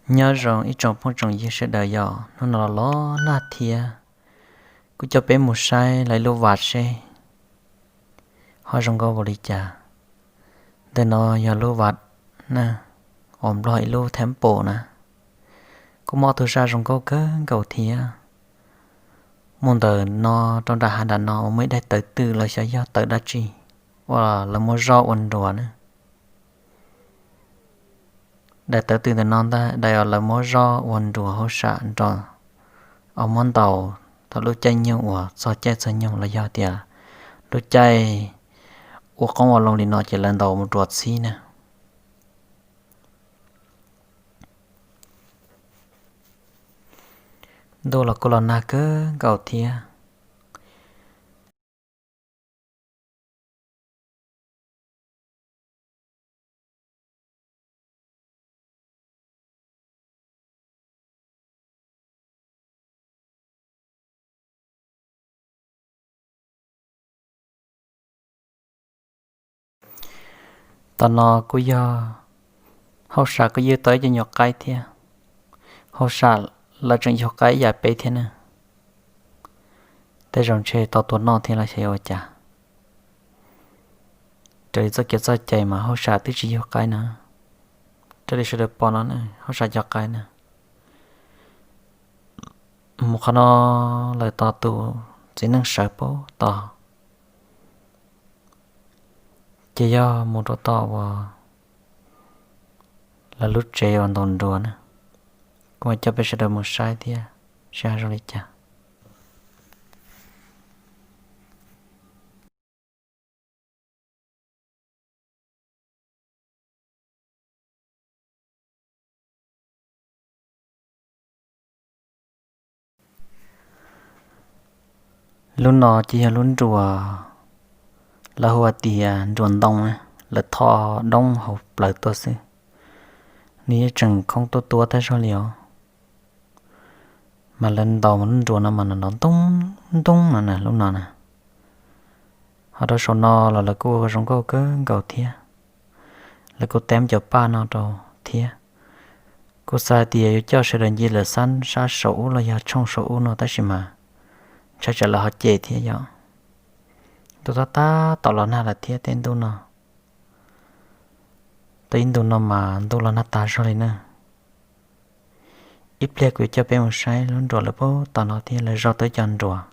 Nyob zoo ib tsoom phooj tsoom ywg sawv daws, yog hnub no los nag thiab, kuv coj peb mus saib lawv lub vaj seb ho zoo nkauj npaum li cas. Ntawm no yog lub vaj na, uas Nplog ib lub temple na, kuj muaj ob tug zaj zoo nkauj kawg nkaus thiab. Mus ntawm no rau nram hav nram no uas muaj ib daim tawv twm los xyov yog tawv dab tsi uas lawv muab zoj ua nruas na. Daim tawv twm ntawm no ntag, daim uas lawv muab zoj ua nruas hauj sam nrog, uas muab ntaus thaum lub caij nyoog uas txog caij txog nyoog los yog tias lub caij ua qoob ua loo li no ces lawv ntaus mus dua txhib na. Ntuj los kuj los nag kawg nkaus thiab. Tam no kuj yog hauj sam kuj ywg tau ib co nyuam qaib thiab. Hauj sam lawv tseem yug qaib ib yam peb thiab na. Tej zaum ntshe tau tua noj thiab los xyov yuav ua cas. Raws li txoj kev txoj cai mas hauj sam twb tsis yug qaib na. Raws li sawv daws pom no, hauj sam cov qaib na, mus qhov no lawm tos tus txiv neej sawv pab tos, ces yog mus rau tom uas lawv lub tsev uas ntaus nruas na. Kuv mam coj peb sawv daws mus saib thiab seb zoo li cas. Lub no ces yog lub nruas, lawv hu tias nruas ntoo, lawv tho doob hauv plawv tuaj xwb. Nws yeej tseem khoob tuab tuab tag zog li os. Mas lawv ntaus lub nruas no mas nws nrov ntoo ntoo no na, lub no na. Ho rau saum no los lawv kuj ua zoo nkauj kawg nkaus thiab. Lawv kuj teb cov paj no rau thiab. Kuj xav hais tias yuav coj sawv daws nce lawm sab saum ub los yog tshooj saum ub no tab sis mas ntshai tsam lawv ho cem thiab yom. Ntuj tab tab tom los nag lawm thiab tej ntuj no. Tau ib ntu no mas ntuj los nag tas zog li na. Ib pliag kuv yuav coj peb mus saib lub nruas lawv pab tom no thiab, lawv zoj tau ib co nruas.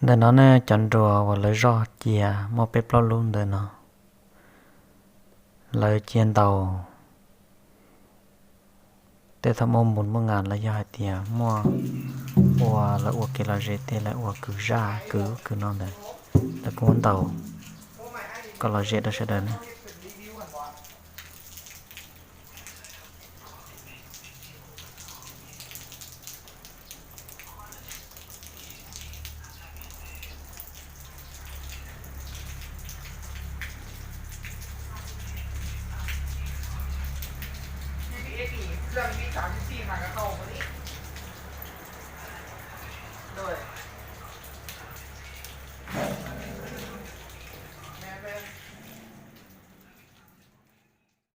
Ntawm no ne cov nruas uas lawv zoj cia muaj peb plaub lub ntawm no, lawv cia ntaus tej thaum muaj mus muaj ngas los yog hais tias muaj ua lawv ua kev lom zem tej, lawv ua kwv zaj kwv kwv no ntawd, lawv kuj muab ntaus kom lom zem rau sawv daws ne.